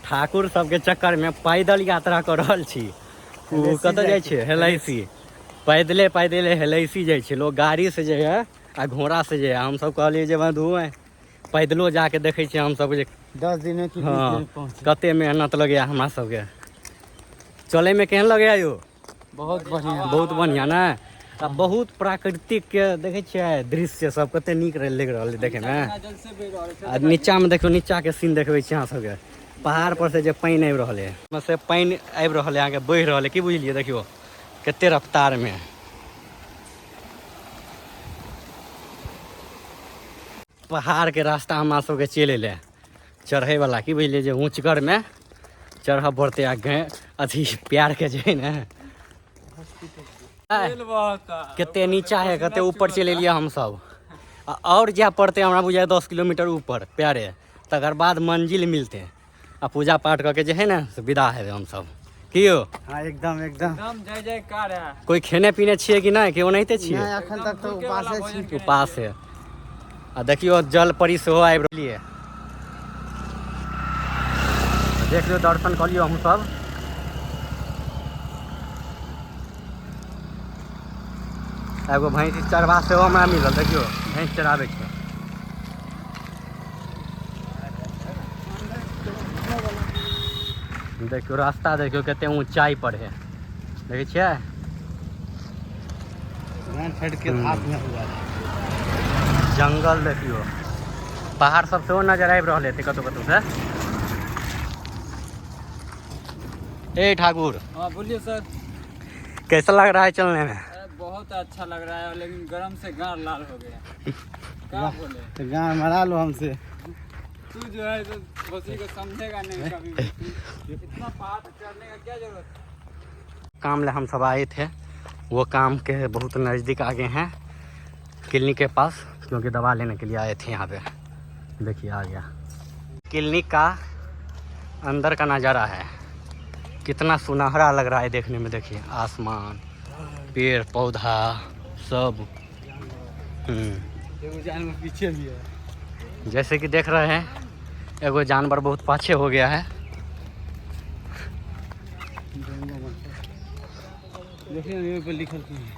ठाकुर सबके चक्कर में पैदल यात्रा कऽ रहल छी। ओ कतऽ जाइ छियै? हेलैसी। पैदले पैदले हेलैसी जाइ छै लोग, गाड़ी से जे है आ घोड़ा से जे है। हमसब कहलियै जे बंधु पैदलो जाके देखै छियै हमसब जे 10 दिन में कि 20 दिन में पहुँचे। कते मेहनत लगैया हमरा सबके चले में। केहन लगैया यौ? बहुत बढ़िया। बहुत बढ़िया ने? आ बहुत प्राकृतिक के देखै छियै दृश्य सब कते नीक लागि रहल है देखे में। आ नीचा में देखियौ, नीचा के सीन देखबै छी अहाँ सबके। पहाड़ पर से जे पानि आबि रहल है, ओहिमे से पानि आबि रहल है, अहाँके बहि रहल है, की बुझलियै? देखियौ कते रफ्तार में। पहाड़ के रास्ता हमरा सबके चलि एलै चढ़ै वाला, की बुझलियै, जे ऊँचगर में चढ़ऽ पड़तै। आ अथी प्यार के जे है ने, कते नीचा है, कते ऊपर चलि एलियै हमसब। आ आओर जाय पड़तै हमरा बुझाइ 10 किलोमीटर ऊपर प्यारे, तकर बाद मंजिल मिलतै। आ पूजा पाठ कऽ के जे है ने से विदा हेबै हमसब, की यौ? हाँ, एकदम एकदम। एकदम जय जयकार है। कोई खेने पीने छियै कि नहि, कि ओनाहिते छियै? नहि, एखन तक तऽ उपासे छी। उपास है। आ देखियौ जल परी सेहो आबि रहली है। देख लियौ, दर्शन कऽ लियौ अहूँ सब। एगो भैंस चरबा सेहो हमरा मिलल, देखियौ भैंस चराबै छै। देखियौ रास्ता, देखियौ कते ऊंचाई पर है, देखै छियै? के हाथ में हुआ। जंगल देखियौ, पहाड़ सब सेहो नजर आबि रहल हेतै कतौ कतौ से। ए ठाकुर। हाँ, बोलिए सर। कैसा लग रहा है चलने में? अरे, बहुत अच्छा लग रहा है, लेकिन गर्म से गार लाल हो गया, क्या बोले। तो गाँव मरा लो हमसे। तू जो है तो बसी को समझेगा नहीं कभी भी। इतना पहाड़ पे चढ़ने का क्या जरूरत है? काम ले हम सब आए थे, वो काम के बहुत नज़दीक आगे हैं क्लिनिक के पास, क्योंकि दवा लेने के लिए आए थे यहाँ पे। देखिए आ गया क्लिनिक का अंदर का नज़ारा है, कितना सुनहरा लग रहा है देखने में। देखिए आसमान, पेड़ पौधा सब। एगो जानवर पीछे भी है। जैसे कि देख रहे हैं, एगो जानवर बहुत पाछे हो गया है। देखिए ना, पे लिखल की है।